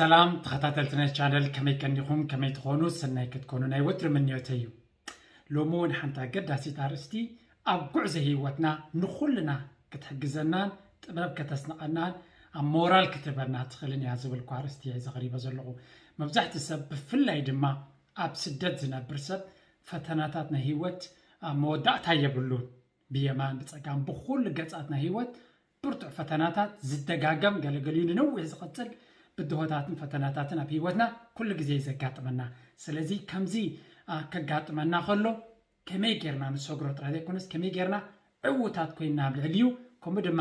ሰላም ተኸታተልቲ ናይ ቻነል፣ ከመይ ቀኒኹም? ከመይ ትኾኑ? ሰናይ ክትኮኑ ናይ ወትሪ ምንዮተይ እዩ። ሎሚ እውን ሓንቲ ኣገዳሲት ኣርእስቲ ኣብ ጉዕዞ ህይወትና ንኹልና ክትሕግዘናን ጥበብ ከተስንቐናን ኣብ ሞራል ክትህበና ትኽእልን እያ ዝብል እኳ ኣርእስቲ እየ ዘቕሪበ ዘለኹ። መብዛሕቲ ሰብ ብፍላይ ድማ ኣብ ስደት ዝነብር ሰብ ፈተናታት ናይ ህይወት መወዳእታ የብሉን። ብየማን ብጸጋም ብኹሉ ገጻት ናይ ህይወት ብርቱዕ ፈተናታት ዝደጋገም ገለገሊኡ ንነዊሕ ዝቐጽል ብድሆታትን ፈተናታትን ኣብ ህይወትና ኩሉ ግዜ እዩ ዘጋጥመና። ስለዚ ከምዚ ከጋጥመና ከሎ ከመይ ጌርና ንሰግሮ ጥራይ ዘይኮነስ ከመይ ጌርና ዕዉታት ኮይንና ኣብ ልዕሊኡ ከምኡ ድማ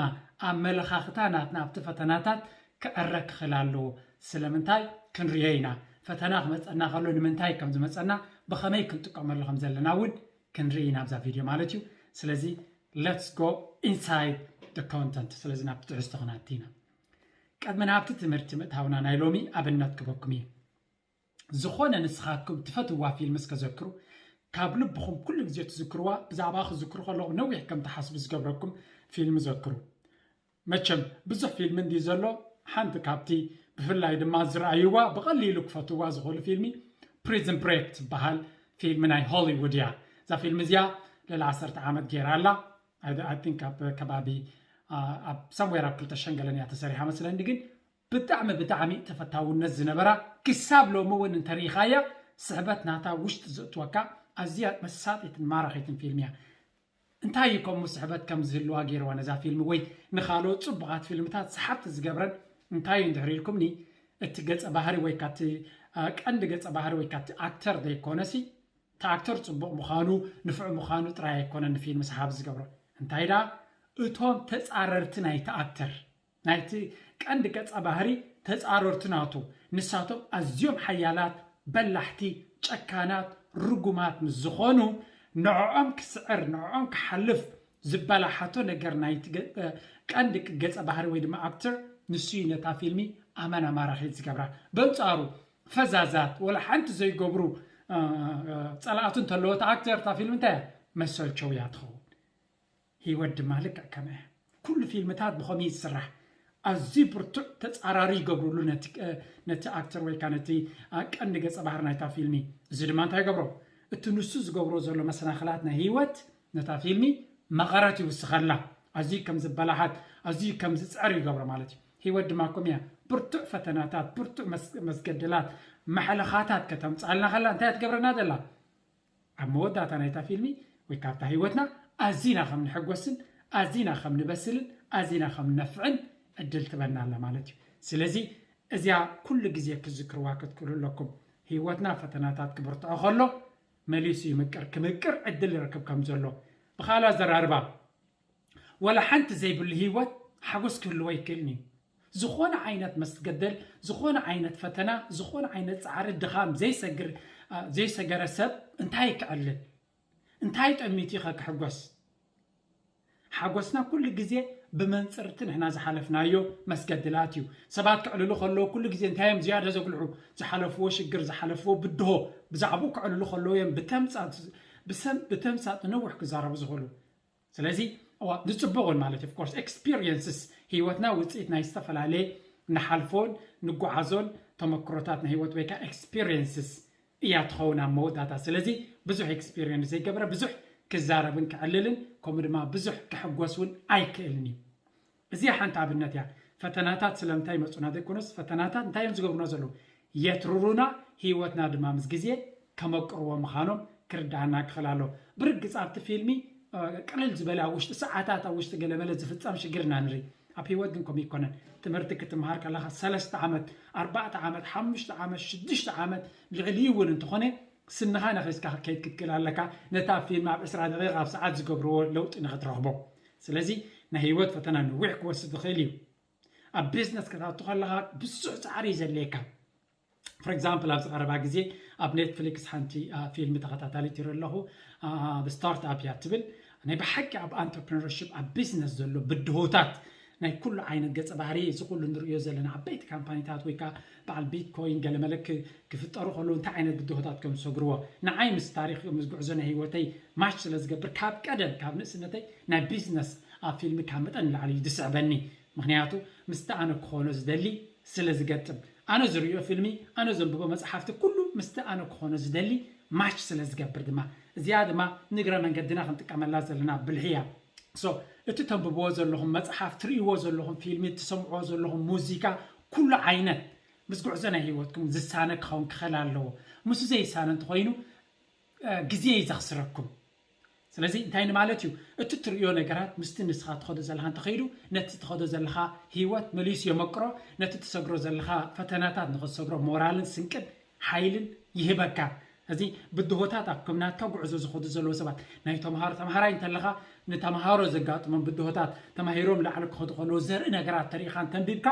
ኣመለኻኽታ ናትና ኣብቲ ፈተናታት ክዕረ ክኽእል ኣለዎ። ስለምንታይ ክንሪኦ ኢና። ፈተና ክመፀና ከሎ ንምንታይ ከም ዝመፀና ብኸመይ ክንጥቀመሉ ከም ዘለና እውን ክንርኢ ኢና ኣብዛ ቪድዮ ማለት እዩ። ስለዚ let's go inside the content። ስለዚ ናብቲ ትሕዝቶ ክነኣቲ ኢና። ቅድሚ ናብቲ ትምህርቲ ምእታውና ናይ ሎሚ ኣብነት ክበኩም እየ። ዝኾነ ንስኻትኩም ትፈትዋ ፊልም እስከ ዘክሩ። ካብ ልብኹም ኩሉ ግዜ ትዝክርዋ፣ ብዛዕባ ክዝክሩ ከለኹም ነዊሕ ከም ትሓስቡ ዝገብረኩም ፊልም ዘክሩ። መቸም ብዙሕ ፊልም እንዲ ዘሎ፣ ሓንቲ ካብቲ ብፍላይ ድማ ዝረኣይዋ ብቐሊሉ ክፈትዋ ዝኽእሉ ፊልሚ ፕሪዝን ብሬክ ትበሃል ፊልም ናይ ሆሊውድ እያ። እዛ ፊልም እዚኣ ልዕሊ ዓሰርተ ዓመት ገይራ ኣላ። I think ኣብ ከባቢ ኣብ ሳምዌር ኣብ ክልተ ሸንገለን እያ ተሰሪሓ መስለኒ፣ ግን ብጣዕሚ ብጣዕሚ ተፈታውነት ዝነበራ፣ ክሳብ ሎሚ እውን እንተርኢኻያ ስሕበት ናታ ውሽጢ ዘእትወካ ኣዝያ መሳጢትን ማራኺትን ፊልም እያ። እንታይ እዩ ከምኡ ስሕበት ከም ዝህልዋ ገይርዋ ነዛ ፊልም ወይ ንኻልኦት ጽቡቓት ፊልምታት ሰሓብቲ ዝገብረን እንታይ እዩ እንድሕር ኢልኩምኒ፣ እቲ ገጸ ባህሪ ወይ ካቲ ቀንዲ ገጸ ባህሪ ወይ ካቲ ኣክተር ዘይኮነሲ እቲ ኣክተር ጽቡቕ ምዃኑ ንፉዕ ምዃኑ ጥራይ ኣይኮነን ንፊልም ሰሓቢ ዝገብሮ። እንታይ ደኣ እቶም ተጻረርቲ ናይቲ ኣክተር ናይቲ ቀንዲ ገጸ ባህሪ ተጻረርቲ ናቱ ንሳቶም ኣዝዮም ሓያላት በላሕቲ ጨካናት ርጉማት ምስ ዝኾኑ ንዕኦም ክስዕር ንዕኦም ክሓልፍ ዝበላሓቶ ነገር ናይቲ ቀንዲ ገጸ ባህሪ ወይ ድማ ኣክተር ንሱ እዩ ነታ ፊልሚ ኣመና ማራኺት ዝገብራ። በንጻሩ ፈዛዛት ወላ ሓንቲ ዘይገብሩ ጸላእቱ እንተለዎ እቲ ኣክተር እታ ፊልም እንታይ እያ መሰልቸው እያ ትኸውን። ህይወት ድማ ልክዕ ከምኡ እያ። ኩሉ ፊልምታት ብኸምኡ እዩ ዝስራሕ። ኣዝዩ ብርቱዕ ተጻራሪ ይገብርሉ ነቲ ኣክተር ወይ ከዓ ነቲ ቀንዲ ገጸ ባህሪ ናይታ ፊልሚ። እዚ ድማ እንታይ ይገብሮ? እቲ ንሱ ዝገብሮ ዘሎ መሰናኽላት ናይ ህይወት ነታ ፊልሚ መቐረት ይውስኸላ። ኣዝዩ ከም ዝበላሓት ኣዝዩ ከም ዝፅዕር ይገብሮ ማለት እዩ። ህይወት ድማ ከምኡ እያ። ብርቱዕ ፈተናታት፣ ብርቱዕ መስገድላት፣ ማሕለኻታት ከተምፅኣልና ከላ እንታይ እያ ትገብረና ዘላ? ኣብ መወዳእታ ናይታ ፊልሚ ወይ ካብታ ህይወትና ኣዚና ከም ንሕጎስን ኣዚና ከም ንበስልን ኣዚና ከም ንነፍዕን ዕድል ትበና ኣላ ማለት እዩ። ስለዚ እዚኣ ኩሉ ግዜ ክዝክርዋ ክትክእሉ ኣለኩም። ህይወትና ፈተናታት ክብርትዖ ከሎ መሊሱ ይምቅር፣ ክምቅር ዕድል ይረክብ ከም ዘሎ። ብኻልእ ኣዘራርባ ወላ ሓንቲ ዘይብሉ ህይወት ሓጎስ ክህልዎ ኣይክእልን እዩ። ዝኾነ ዓይነት መስገደል፣ ዝኾነ ዓይነት ፈተና፣ ዝኾነ ዓይነት ፃዕሪ፣ ድኻም ዘይሰግር ዘይሰገረ ሰብ እንታይ ክዕልል? እንታይ ጠሚቱ ኸ ክሕጎስ? ሓጎስና ኩሉ ግዜ ብመንፅር እቲ ንሕና ዝሓለፍናዮ መስገድላት እዩ። ሰባት ክዕልሉ ከለዉ ኩሉ ግዜ እንታይ እዮም ዝያዳ ዘጉልሑ? ዝሓለፍዎ ሽግር፣ ዝሓለፍዎ ብድሆ፣ ብዛዕባኡ ክዕልሉ ከለዉ እዮም ብተምፃ ብተምሳጥ ነዊሕ ክዛረቡ ዝኽእሉ። ስለዚ ዝፅቡቕ እውን ማለት of course experiences ህይወትና ውፅኢት ናይ ዝተፈላለየ ንሓልፎን ንጓዓዞን ተመክሮታት ናይ ህይወት ወይ ከዓ experiences እያ ትኸውን ኣብ መወዳእታ። ስለዚ ብዙሕ experience ዘይገበረ ብዙሕ ክዛረብን ክዕልልን ከምኡ ድማ ብዙሕ ክሕጎስ እውን ኣይክእልን እዩ። እዚኣ ሓንቲ ኣብነት እያ። ፈተናታት ስለምንታይ ይመፁና ዘይኮነስ ፈተናታት እንታይ እዮም ዝገብሩና ዘለዉ? የትርሩና፣ ህይወትና ድማ ምስ ግዜ ከመቅርዎ ምዃኖም ክርዳኣና ክኽእል ኣሎ። ብርግፅ ኣብቲ ፊልሚ ቅልል ዝበለ ኣብ ውሽጢ ሰዓታት ኣብ ውሽጢ ገለመለ ዝፍፀም ሽግር ኢና ንርኢ። ኣብ ህይወት ግን ከምኡ ይኮነን። ትምህርቲ ክትምሃር ከለኻ ሰለስተ ዓመት፣ ኣርባዕተ ዓመት፣ ሓሙሽተ ዓመት፣ ሽዱሽተ ዓመት ልዕሊኡ እውን እንተኾነ ስንኻ ነኺስካ ክትከይድ ክትክእል ኣለካ። ነታ ፊልም ኣብ ዕስራ ደቂቕ ኣብ ሰዓት ዝገብርዎ ለውጢ ንኽትረኽቦ። ስለዚ ናይ ህይወት ፈተና ነዊሕ ክወስድ ዝኽእል እዩ። ኣብ ቢዝነስ ክትኣቱ ከለኻ ብዙሕ ፃዕሪ እዩ ዘድልየካ። For example ኣብዚ ቀረባ ግዜ ኣብ ኔትፍሊክስ ሓንቲ ፊልም ተኸታታሊት ይረ ኣለኹ። ስታርት ኣፕ እያ ትብል። ናይ ብሓቂ ኣብ entrepreneurship ኣብ ቢዝነስ ዘሎ ብድሆታት ናይ ኩሉ ዓይነት ገፀ ባህሪ እዚ ኩሉ ንሪኦ ዘለና ዓበይቲ ካምፓኒታት ወይ ከዓ በዓል ቢትኮይን ገለመለ ክፍጠሩ ከለዉ እንታይ ዓይነት ብድሆታት ከም ዝሰግርዎ ንዓይ ምስ ታሪክ ምስ ጉዕዞ ናይ ህይወተይ ማች ስለ ዝገብር ካብ ቀደም ካብ ንእስነተይ ናይ ቢዝነስ ኣብ ፊልሚ ካብ መጠን ንላዕሊ እዩ ዝስዕበኒ። ምክንያቱ ምስቲ ኣነ ክኾኖ ዝደሊ ስለ ዝገጥም ኣነ ዝርእዮ ፊልሚ፣ ኣነ ዘንብቦ መጽሓፍቲ ኩሉ ምስቲ ኣነ ክኾኖ ዝደሊ ማች ስለ ዝገብር ድማ፣ እዚኣ ድማ ንግረ መንገድና ክንጥቀመላ ዘለና ብልሒ እያ። So እቲ ተንብብዎ ዘለኹም መጽሓፍ፣ ትርእይዎ ዘለኹም ፊልሚ፣ ትሰምዕዎ ዘለኹም ሙዚቃ፣ ኩሉ ዓይነት ምስ ጉዕዞ ናይ ህይወትኩም ዝሳነ ክኸውን ክኽእል ኣለዎ። ምስ ዘይሳነ እንተኾይኑ ግዜ እዩ ዘኽስረኩም። ስለዚ እንታይ ንማለት እዩ? እቲ ትርእዮ ነገራት ምስቲ ንስኻ ትኸዶ ዘለኻ እንተኸይዱ፣ ነቲ ትኸዶ ዘለኻ ህይወት መሊሱ የመቅሮ። ነቲ ትሰግሮ ዘለኻ ፈተናታት ንኽትሰግሮ ሞራልን ስንቅን ሓይልን ይህበካ። እዚ ብድሆታት ኣብ ከም ናትካ ጉዕዞ ዝኸዱ ዘለዉ ሰባት፣ ናይ ተምሃሮ ተምሃራይ እንተለኻ፣ ንተምሃሮ ዘጋጥሞም ብድሆታት፣ ተማሂሮም ላዕሊ ክኸዱ ከለዉ ዘርኢ ነገራት ተሪኢኻ እንተንቢብካ፣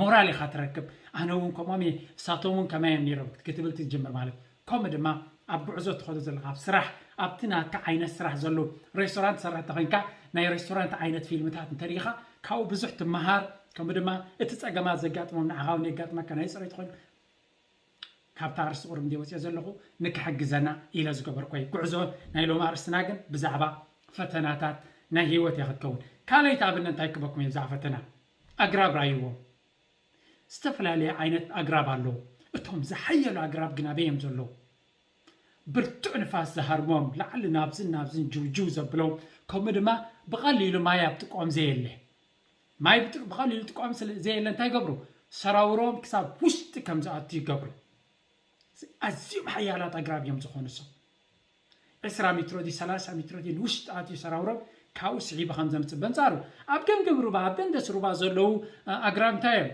ሞራል ኢኻ ትረክብ። ኣነ እውን ከምኦም እየ፣ እሳቶም እውን ከማይ እዮም ነይሮም ክትብል ትጅምር ማለት። ከምኡ ድማ ኣብ ጉዕዞ ትኸዶ ዘለኻ ኣብ ስራሕ፣ ኣብቲ ናትካ ዓይነት ስራሕ ዘሎ ሬስቶራንት ሰራሕቲ ኮይንካ፣ ናይ ሬስቶራንት ዓይነት ፊልምታት እንተሪኢኻ፣ ካብኡ ብዙሕ ትመሃር። ከምኡ ድማ እቲ ጸገማት ዘጋጥሞም ንዓኻ እውን የጋጥመካ፣ ናይ ጽሬት ኮይኑ ካብታ ኣርእስቲ ቁሩብ እንደ ወፅየ ዘለኹ፣ ንክሕግዘና ኢለ ዝገበርኮ እዩ። ጉዕዞ ናይ ሎሚ ኣርእስትና ግን ብዛዕባ ፈተናታት ናይ ህይወት እያ ክትከውን። ካልኣይቲ ኣብነት እንታይ ክበኩም እየ ብዛዕባ ፈተና? ኣግራብ ራይዎ። ዝተፈላለየ ዓይነት ኣግራብ ኣለዉ። እቶም ዝሓየሉ ኣግራብ ግን ኣበይ እዮም ዘለዉ? ብርቱዕ ንፋስ ዝሃርሞም፣ ላዕሊ ናብዝን ናብዝን ጅውጅው ዘብሎም፣ ከምኡ ድማ ብቐሊሉ ማይ ኣብ ጥቆም ዘየለ። ማይ ብጥ- ብቐሊሉ ጥቆም ስለ ዘየለ እንታይ ይገብሩ? ሰራውሮም ክሳብ ውሽጢ ከም ዝኣቱ ይገብሩ። ኣዝዮም ሓያላት ኣግራብ እዮም ዝኾኑ። ሰብ ዕስራ ሜትሮ ድዩ ሰላሳ ሜትሮ ድዩ ንውሽጢ ኣትዩ ሰራውሮም ካብኡ ስሒቡ ከም ዘምፅእ። በንፃሩ ኣብ ገምገም ሩባ፣ ኣብ ደንደስ ሩባ ዘለዉ፣ እ፣ ኣግራብ እንታይ እዮም?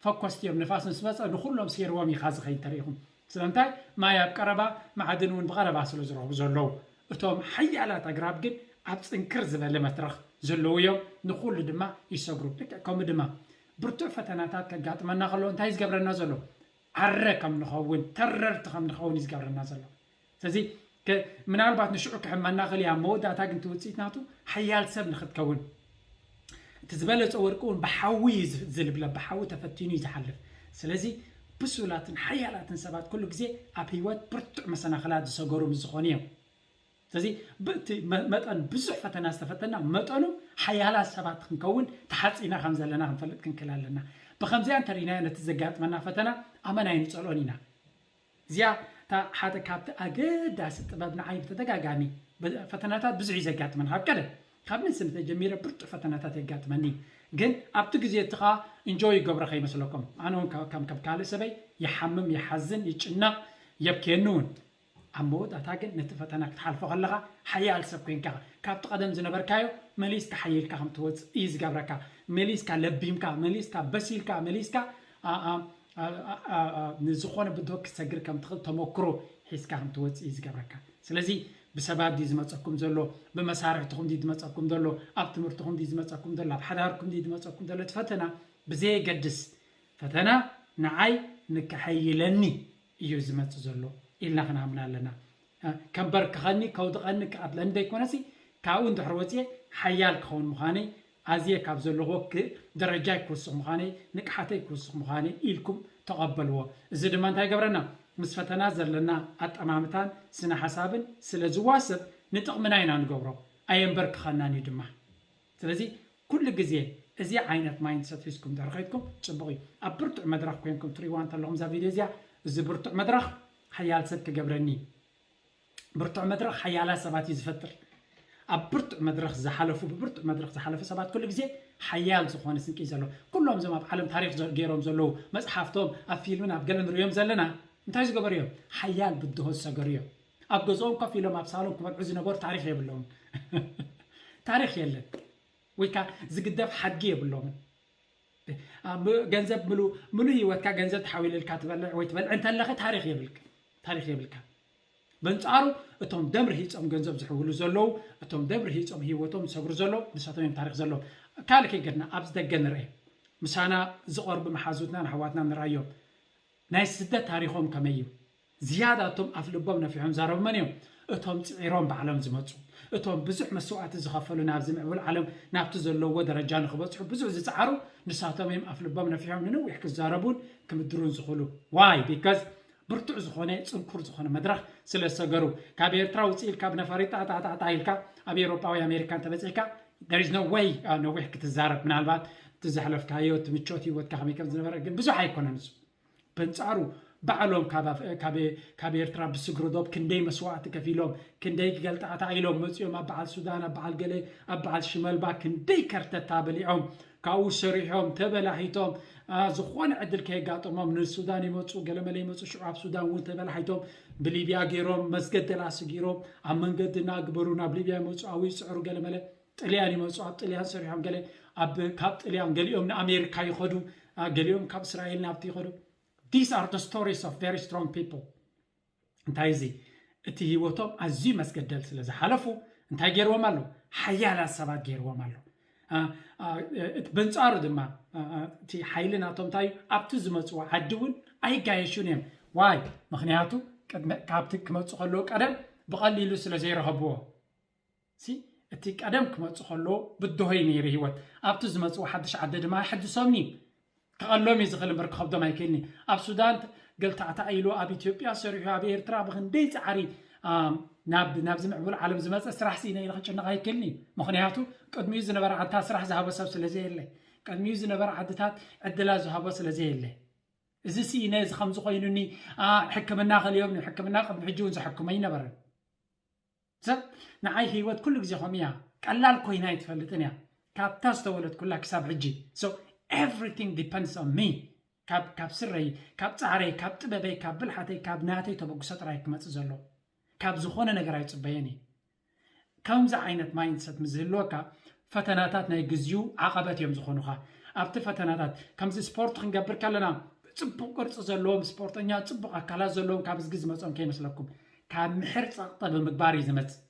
ፈኮስቲ እዮም። ንፋስ ምስ መፀ ንኩሎም ሴርዎም እዩ ዝኸይድ እንተሪኢኹም። ስለምንታይ? ማይ ኣብ ቀረባ፣ ማዕድን እውን ብቐረባ ስለ ዝረኽቡ ዘለዉ። እቶም ሓያላት ኣግራብ ግን ኣብ ፅንክር ዝበለ መድረኽ ዘለዉ እዮም። ንኩሉ ድማ ይሰግሩ። ልክዕ ከምኡ ድማ ብርቱዕ ፈተናታት ከጋጥመና ከሎ እንታይ እዩ ዝገብረና ዘሎ? ዓረ ከም ንኸውን፣ ተረርቲ ከም ንኸውን እዩ ዝገብረና ዘሎ። ስለዚ ከ- ምናልባት ንሽዑ ክሕመና ክእል እዩ፣ ኣብ መወዳእታ ግን እቲ ውፅኢት ናቱ ሓያል ሰብ ንክትከውን። እቲ ዝበለፀ ወርቂ እውን ብሓዊ እዩ ዝ- ዝልብለብ፣ ብሓዊ ተፈቲኑ እዩ ዝሓልፍ። ስለዚ ብሱላትን ሓያላትን ሰባት ኩሉ ግዜ ኣብ ህይወት ብርቱዕ መሰናኽላት ዝሰገሩ ምስ ዝኾኑ እዮም። ስለዚ ብእቲ መ- መጠን ብዙሕ ፈተና ዝተፈተና መጠኑ ሓያላት ሰባት ክንከውን ተሓፂና ከም ዘለና ክንፈልጥ ክንክእል ኣለና። ብከምዚኣ እንተርኢናዮ ነቲ ዘጋጥመና ፈተና ኣመና ኣይንፀልኦን ኢና። እዚኣ እታ ሓደ ካብቲ ኣገዳሲ ጥበብ ንዓይ ብተደጋጋሚ ብ- ፈተናታት ብዙሕ እዩ ዘጋጥመን። ካብ ቀደም ካብ ንእስነት ጀሚረ ብርቱዕ ፈተናታት የጋጥመኒ፣ ግን ኣብቲ ግዜ እቲ ከዓ እንጆይ ይገብሮ ከይመስለኩም። ኣነ እውን ካብ- ከም ከም ካልእ ሰበይ ይሓምም፣ ይሓዝን፣ ይጭነቕ፣ የብክየኒ እውን። ኣብ መወዳእታ ግን ነቲ ፈተና ክትሓልፎ ከለኻ ሓያል ሰብ ኮይንካ፣ ካብቲ ቀደም ዝነበርካዮ መሊስካ ሓይልካ ከም ትወፅእ እዩ ዝገብረካ። መሊስካ ለቢምካ፣ መሊስካ በሲልካ፣ መሊስካ ኣ- ኣ- ኣ- ኣ- ኣ- ኣ- ንዝኾነ ብድሆ ክትሰግር ከም ትኽእል ተመክሮ ሒዝካ ከም ትወፅእ እዩ ዝገብረካ። ስለዚ ብሰባት ድዩ ዝመፀኩም ዘሎ፣ ብመሳርሕትኹም ድዩ ዝመፀኩም ዘሎ፣ ኣብ ትምህርትኹም ድዩ ዝመፀኩም ዘሎ፣ ኣብ ሓዳርኩም ድዩ ዝመፀኩም ዘሎ፣ እቲ ፈተና ብዘየገድስ ፈተና ንዓይ ንከሐይለኒ እዩ ዝመፅእ ዘሎ ኢልና ክንኣምን ኣለና። እ፣ ከንበርክኸኒ፣ ከውድቐኒ፣ ክቐትለኒ ዘይኮነሲ ካብኡ እንድሕር ወፅየ ሓያል ክኸውን ምዃነይ ኣዝየ ካብ ዘለኹዎ ክ- ደረጃይ ክውስኽ ምዃነይ፣ ንቕሓተይ ክውስኽ ምዃነይ ኢልኩም ተቐበልዎ። እዚ ድማ እንታይ ይገብረና? ምስ ፈተና ዘለና ኣጠማምታን ስነ ሓሳብን ስለ ዝዋስብ ንጥቕምና ኢና ንገብሮ፣ ኣየንበርክኸናን እዩ ድማ። ስለዚ ኩሉ ግዜ እዚ ዓይነት ማይንድሰት ሒዝኩም እንድሕር ከይድኩም ፅቡቕ እዩ። ኣብ ብርቱዕ መድረኽ ኮይንኩም ትርእይዋ እንተለኹም እዛ ቪድዮ እዚኣ፣ እዚ ብርቱዕ መድረኽ ሓያል ሰብ ክገብረኒ እዩ። ብርቱዕ መድረኽ ሓያላት ሰባት እዩ ዝፈጥር። ኣብ ብርቱዕ መድረኽ ዝሓለፉ፣ ብብርቱዕ መድረኽ ዝሓለፉ ሰባት ኩሉ ግዜ ሓያል ዝኾነ ስንቂ እዩ ዘለዎም። ኩሎም እዞም ኣብ ዓለም ታሪኽ ዘ- ገይሮም ዘለዉ፣ መፅሓፍቶም ኣብ ፊልምን ኣብ ገለ ንሪኦም ዘለና እንታይ ዝገበሩ እዮም? ሓያል ብድሆ ዝሰገሩ እዮም። ኣብ ገዝኦም ኮፍ ኢሎም ኣብ ሳሎን ክበልዑ ዝነበሩ ታሪኽ የብለውን። ታሪኽ የለን። ወይ ከዓ ዝግደፍ ሓድጊ የብሎምን። ኣብ ገንዘብ ምሉ ምሉ ህይወትካ ገንዘብ ተሓዊልልካ ትበልዕ ወይ ትበልዕ እንተለኸ ታሪኽ የብልክ ታሪኽ የብልካ። በንጻሩ እቶም ደም ርሂጾም ገንዘብ ዝሕውሉ ዘለዉ፣ እቶም ደም ርሂጾም ህይወቶም ዝሰግሩ ዘለዉ ንሳቶም እዮም ታሪኽ ዘለዎም። ካልእ ከይገድና ኣብዚ ደገ ንርአ፣ ምሳና ዝቐርቡ መሓዙትናን ኣሕዋትናን ንርኣዮም። ናይ ስደት ታሪኾም ከመይ እዩ? ዝያዳ እቶም ኣፍ ልቦም ነፊሖም ዛረቡ መን እዮም? እቶም ጽዒሮም ባዕሎም ዝመጹ፣ እቶም ብዙሕ መስዋእቲ ዝኸፈሉ ናብዚ ምዕቡል ዓለም ናብቲ ዘለውዎ ደረጃ ንኽበጽሑ ብዙሕ ዝጸዓሩ ንሳቶም እዮም ኣፍ ልቦም ነፊሖም ንነዊሕ ክዛረቡን ክምድሩን ዝኽእሉ። ዋይ? ቢካዝ ብርቱዕ ዝኾነ ጽንኩር ዝኾነ መድረኽ ስለ ዝሰገሩ። ካብ ኤርትራ ውፅእ ኢልካ ብነፋሪት ጣጣጣጣ ኢልካ ኣብ ኤውሮጳ ወይ ኣሜሪካ እንተበፂሕካ there is no way ነዊሕ ክትዛረብ። ምናልባት እቲ ዘሕለፍካዮ እቲ ምቾት ህይወትካ ከመይ ከም ዝነበረ ግን ብዙሕ ኣይኮነን እሱ። በንጻሩ ባዕሎም ካብ ኣፍ- ካብ ካብ ኤርትራ ብስግሪ ዶብ ክንደይ መስዋእቲ ከፊሎም፣ ክንደይ ገልጣዕታ ኢሎም መጺኦም፣ ኣብ በዓል ሱዳን፣ ኣብ በዓል ገለ፣ ኣብ በዓል ሽመልባ ክንደይ ከርተታ በሊዖም፣ ካብኡ ሰሪሖም ተበላሒቶም፣ አ፣ ዝኾነ ዕድል ከየጋጠሞም ንሱዳን ይመጹ፣ ገለመለ ይመጹ፣ ሽዑ ኣብ ሱዳን እውን ተበላሒቶም፣ ብሊብያ ገይሮም፣ መስገደል ኣስጊሮም፣ ኣብ መንገዲ እናግበሩ ናብ ሊብያ ይመጹ፣ ኣብኡ ይጽዕሩ፣ ገለመለ ጥልያን ይመጹ፣ ኣብ ጥልያን ሰሪሖም፣ ገለ ኣብ ካብ ጥልያን፣ ገሊኦም ንኣሜሪካ ይኸዱ፣ አ፣ ገሊኦም ካብ እስራኤል ናብቲ ይኸዱ። These are the stories of very strong people። እንታይ እዚ? እቲ ህይወቶም ኣዝዩ መስገደል ስለ ዝሓለፉ እንታይ ገይርዎም ኣሎ? ሓያላት ሰባት ገይርዎም ኣሎ። አ፣ አ፣ እቲ በንጻሩ ድማ፣ አ፣ አ፣ እቲ ሓይሊ ናቶም እንታይ እዩ? ኣብቲ ዝመጽዎ ዓዲ እውን ኣይጋየሹን እዮም። ዋይ? ምኽንያቱ ቅድሚ ካብቲ ክመጹ ከለዉ ቀደም ብቐሊሉ ስለ ዘይረኸብዎ። ሲ እቲ ቀደም ክመጹ ከለዉ ብድሆ እዩ ነይሩ ህይወት። ኣብቲ ዝመጽዎ ሓድሽ ዓዲ ድማ ኣይሕድሶምን እዩ። ክቐሎም እዩ ዝኽእል እምበር ክኸብዶም ኣይክእልን እዩ። ኣብ ሱዳን ገልታዕታዕ ኢሉ፣ ኣብ ኢትዮጵያ ሰሪሑ፣ ኣብ ኤርትራ ብኽንደይ ጻዕሪ፣ ኣም፣ ናብ ናብዚ ምዕቡል ዓለም ዝመጸ ስራሕ ስኢነ ኢሉ ክጭነቕ ኣይክእልን እዩ። ምኽንያቱ ቅድሚኡ ዝነበረ ዓድታ ስራሕ ዝሃቦ ሰብ ስለ ዘየለ፣ ቅድሚኡ ዝነበረ ዓድታት ዕድላት ዝሃቦ ስለ ዘየለ፣ እዚ ስኢነ፣ እዚ ከምዚ ኮይኑኒ፣ አ፣ ሕክምና ከልዮም፣ ሕክምና ቅድሚ ሕጂ እውን ዘሐክሞ ኣይነበረን። ሰብ ንዓይ ህይወት ኩሉ ግዜ ከምኡ እያ፣ ቀላል ኮይና ኣይትፈልጥን እያ፣ ካብታ ዝተወለድኩላ ክሳብ ሕጂ። So everything depends on me። ካብ ካብ ስረይ፣ ካብ ጻዕረይ፣ ካብ ጥበበይ፣ ካብ ብልሓተይ፣ ካብ ናተይ ተበግሶ ጥራይ ክመጽእ ዘሎ፣ ካብ ዝኾነ ነገር ኣይጽበየን እየ። ከምዚ ዓይነት ማይንድሰት ምስ ዝህልወካ፣ ፈተናታት ናይ ግዜኡ ዓቐበት እዮም ዝኾኑኻ። ኣብቲ ፈተናታት ከምዚ ስፖርት ክንገብር ከለና፣ ጽቡቕ ቅርጺ ዘለዎም ስፖርተኛ፣ ጽቡቕ ኣካላት ዘለዎም ካብ እዝጊ ዝመጾም ከይመስለኩም፣ ካብ ምሕር ጸቕጢ ብምግባር እዩ ዝመጽእ።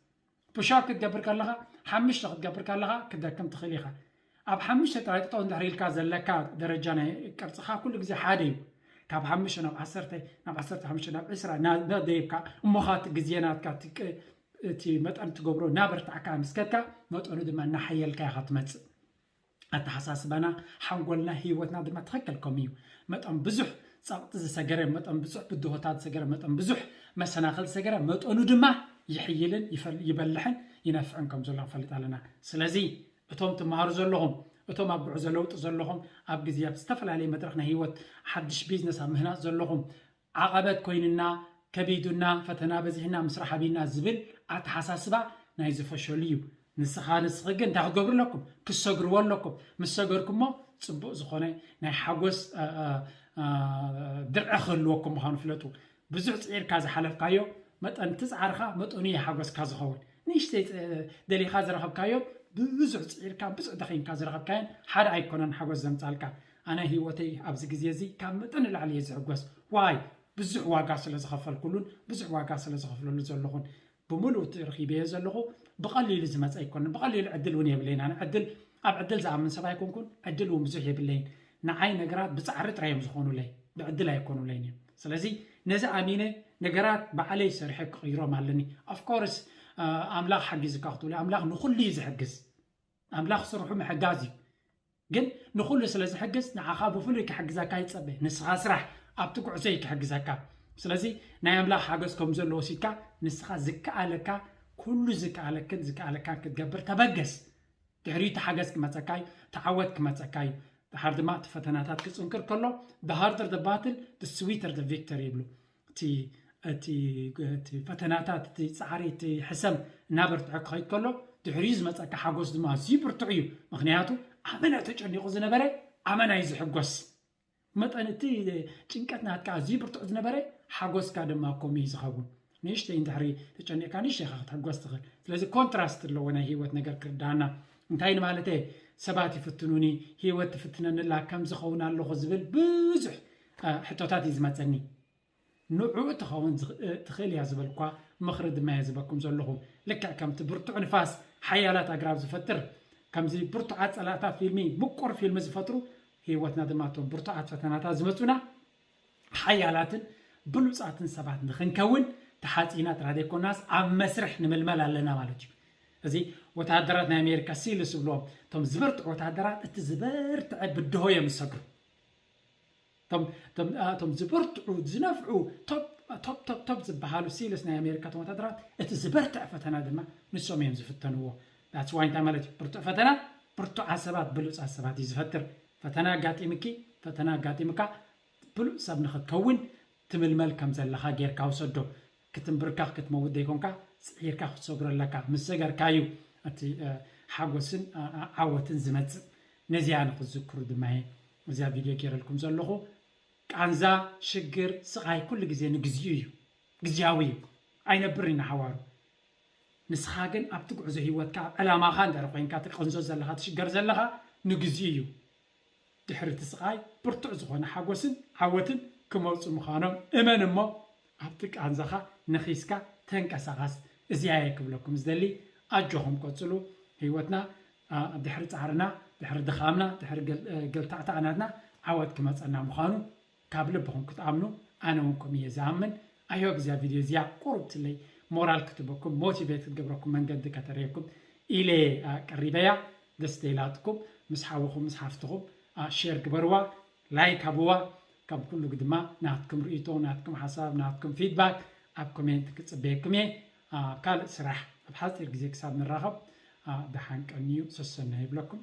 ፑሻፕ ክትገብር ከለኻ፣ ሓሙሽተ ክትገብር ከለኻ ክደክም ትኽእል ኢኻ። ኣብ ሓሙሽተ ጥራይ ጠጠው እንድሕር ኢልካ ዘለካ ደረጃ ናይ ቅርጽኻ ኩሉ ግዜ ሓደ እዩ። ካብ ሓሙሽተ ናብ ዓሰርተ፣ ናብ ዓሰርተ ሓሙሽተ፣ ናብ ዕስራ እናደየብካ፣ እሞ ኻኣ እቲ ግዜ ናትካ፣ እቲ ቅ-፣ እቲ መጠን ትገብሮ እናበርታዕካ ምስ ከድካ፣ መጠኑ ድማ እናሓየልካ ኢኻ ትመጽእ። ኣተሓሳስባና፣ ሓንጎልና፣ ህይወትና ድማ ትኽክል ከምኡ እዩ። መጠን ብዙሕ ጸቕጢ ዝሰገረ፣ መጠን ብዙሕ ብድሆታት ዝሰገረ፣ መጠን ብዙሕ መሰናኽል ዝሰገረ፣ መጠኑ ድማ ይሕይልን ይፈል-፣ ይበልሕን ይነፍዕን ከም ዘሎ ንፈልጥ ኣለና። ስለዚ እቶም ትመሃሩ ዘለኹም፣ እቶም ኣብ ጉዕዞ ለውጢ ዘለኹም፣ ኣብ ግዜ ኣብ ዝተፈላለየ መድረኽ ናይ ህይወት ሓድሽ ቢዝነስ ኣብ ምህናጽ ዘለኹም፣ ዓቐበት ኮይኑና፣ ከቢዱና፣ ፈተና በዚሕና፣ ምስራሕ ኣቢና ዝብል ኣተሓሳስባ ናይ ዝፈሸሉ እዩ። ንስኻ ንስኺ ግን እንታይ ክትገብሩ ኣለኩም? ክትሰግርዎ ኣለኩም። ምስ ሰገርኩሞ ጽቡቕ ዝኾነ ናይ ሓጎስ፣ እ፣ እ፣ እ፣ ድርዒ ክህልወኩም ምዃኑ ፍለጡ። ብዙሕ ጽዒርካ ዝሓለፍካዮ መጠን እቲ ጻዕርኻ መጠኑ እዩ ሓጎስካ ዝኸውን። ንእሽተይ ጽ-፣ ደሊኻ ዝረኸብካዮ ብዙሕ ጽዒርካ፣ ብዙሕ ደኺምካ ዝረኸብካዮን ሓደ ኣይኮነን ሓጎስ ዘምጻልካ። ኣነ ህይወተይ ኣብዚ ግዜ እዚ ካብ መጠን ንላዕሊ እየ ዝሕጎስ። ዋይ? ብዙሕ ዋጋ ስለ ዝኸፈልኩሉን ብዙሕ ዋጋ ስለ ዝኸፍለሉ ዘለኹን። ብምሉእ እቲ ረኺበዮ ዘለኹ ብቐሊሉ ዝመጸ ኣይኮነን። ብቐሊሉ ዕድል እውን የብለይን። ኣነ ዕድል፣ ኣብ ዕድል ዝኣምን ሰብ ኣይኮንኩን፣ ዕድል እውን ብዙሕ የብለይን። ንዓይ ነገራት ብጻዕሪ ጥራይ እዮም ዝኾኑለይ፣ ብዕድል ኣይኮኑለይን እዮም። ስለዚ ነዚ ኣሚነ ነገራት ባዕለይ ሰሪሐ ክቕይሮም ኣለኒ። Of course፣ እ፣ ኣምላኽ ሓጊዙካ ክትብሉ፣ ኣምላኽ ንኹሉ እዩ ዝሕግዝ። ኣምላኽ ስርሑ ምሕጋዝ እዩ። ግን ንኹሉ ስለ ዝሕግዝ ንዓኻ ብፍሉይ ክሕግዘካ ይጸበ። ንስኻ ስራሕ፣ ኣብቲ ጉዕዞ እዩ ክሕግዘካ። ስለዚ ናይ ኣምላኽ ሓገዝ ከም ዘሎ ወሲድካ ንስኻ ዝከኣለካ፣ ኩሉ ዝከኣለክን ዝከኣለካን ክትገብር ተበገስ። ድሕሪኡ እቲ ሓገዝ ክመጸካ እዩ፣ እቲ ዓወት ክመጸካ እዩ። ድሓር ድማ እቲ ፈተናታት ክጽንክር ከሎ፣ the harder the battle, the sweeter the victory ይብሉ። እቲ፣ እቲ፣ እቲ ፈተናታት፣ እቲ ጻዕሪ፣ እቲ ሕሰም እናበርትዐ ክኸይድ ከሎ፣ ድሕሪኡ ዝመጸካ ሓጎስ ድማ ኣዝዩ ብርቱዕ እዩ። ምኽንያቱ ኣመና ተጨኒቑ ዝነበረ ኣመና እዩ ዝሕጎስ። መጠን እቲ ጭንቀት ናትካ ኣዝዩ ብርቱዕ ዝነበረ ሓጎስካ ድማ ከምኡ እዩ ዝኸውን። ንእሽተይ እንድሕሪ ተጨኒቕካ ንእሽተይ ኢኻ ክትሕጎስ ትኽእል። ስለዚ ኮንትራስት ኣለዎ ናይ ህይወት ነገር ክርዳኣና። እንታይ ንማለተይ? ሰባት ይፍትኑኒ፣ ህይወት ትፍትነኒ ኣላ፣ ከምዚ ኸውን ኣለኹ ዝብል ብዙሕ፣ እ፣ ሕቶታት እዩ ዝመጸኒ። ንዕኡ ትኸውን ዝኽ-፣ እ፣ ትኽእል እያ ዝበልኳ ምኽሪ ድማ እየ ዝበኩም ዘለኹ። ልክዕ ከምቲ ብርቱዕ ንፋስ ሓያላት ኣግራብ ዝፈጥር፣ ከምዚ ብርቱዓት ጸላእታ ፊልሚ፣ ምቁር ፊልሚ ዝፈጥሩ፣ ህይወትና ድማ እቶም ብርቱዓት ፈተናታት ዝመጹና ሓያላትን ብሉጻትን ሰባት ንኽንከውን ተሓጺና ጥራሕ ዘይኮናስ ኣብ መስርሕ ንምልመል ኣለና ማለት እዩ። እዚ ወተሃደራት ናይ ኣሜሪካ ሲልስ ዝብልዎም፣ እቶም ዝበርትዑ ወተሃደራት እቲ ዝበርትዐ ብድሆ እዮም ዝሰግሩ። እቶም፣ እቶም፣ አ፣ እቶም ዝበርትዑ፣ ዝነፍዑ፣ ቶፕ፣ ቶፕ፣ ቶፕ፣ ቶፕ ዝበሃሉ ሲልስ ናይ ኣሜሪካ እቶም ወተሃደራት እቲ ዝበርትዐ ፈተና ድማ ንሶም እዮም ዝፍተንዎ። That's why እንታይ ማለት እዩ? ብርቱዕ ፈተና ብርቱዓት ሰባት፣ ብሉጻት ሰባት እዩ ዝፈጥር። ፈተና ኣጋጢምኪ፣ ፈተና ኣጋጢምካ፣ ብሉፅ ሰብ ንኽትከውን ትምልመል ከም ዘለኻ ጌርካ ውሰዶ። ክትንብርከኽ ክትመውት ዘይኮንካ፣ ፅዒርካ ክትሰግሮ ኣለካ። ምስ ሰገርካ እዩ እቲ ሓጎስን ዓወትን ዝመፅእ። ነዚኣ ንክትዝክሩ ድማ እየ እዚኣ ቪድዮ ገይረልኩም ዘለኹ። ቃንዛ፣ ሽግር፣ ስቓይ ኩሉ ግዜ ንግዚኡ እዩ፣ ግዝያዊ እዩ፣ ኣይነብርን ኢና ሓዋሩ። ንስኻ ግን ኣብቲ ጉዕዞ ህይወትካ፣ ኣብ ዕላማኻ እንድሕር ኮይንካ፣ ትቅንዞ ዘለኻ፣ ትሽገር ዘለኻ፣ ንግዚኡ እዩ። ድሕሪ እቲ ስቓይ ብርቱዕ ዝኾነ ሓጎስን ዓወትን ክመፁ ምዃኖም እመን እሞ፣ ኣብቲ ቃንዛኻ ነኺስካ ተንቀሳቐስ። እዚኣ እየ ክብለኩም ዝደሊ። ኣጆኹም ቀፅሉ። ህይወትና ድሕሪ ፃዕርና፣ ድሕሪ ድኻምና፣ ድሕሪ ገልታዕታዕናትና ዓወት ክመፀና ምዃኑ ካብ ልብኹም ክትኣምኑ፣ ኣነ እውን ከምኡ እየ ዝኣምን። ኣዮ ብዚኣ ቪድዮ እዚኣ ቁሩብ ትለይ ሞራል ክትበኩም፣ ሞቲቬት ክትገብረኩም መንገዲ ከተርእየኩም ኢለ ቀሪበያ። ደስ ተይላትኩም ምስ ሓውኹም ምስ ሓፍትኹም ሼር ግበርዋ፣ ላይክ ሃብዋ። ካብ ኩሉ ድማ ናትኩም ርእይቶ፣ ናትኩም ሓሳብ፣ ናትኩም ፊድባክ ኣብ ኮሜንት ክፅበየኩም እየ። ካልእ ስራሕ ኣብ ሓፂር ግዜ ክሳብ ንራኸብ ደሓን ቀንዩ፣ ሰሰና ይብለኩም።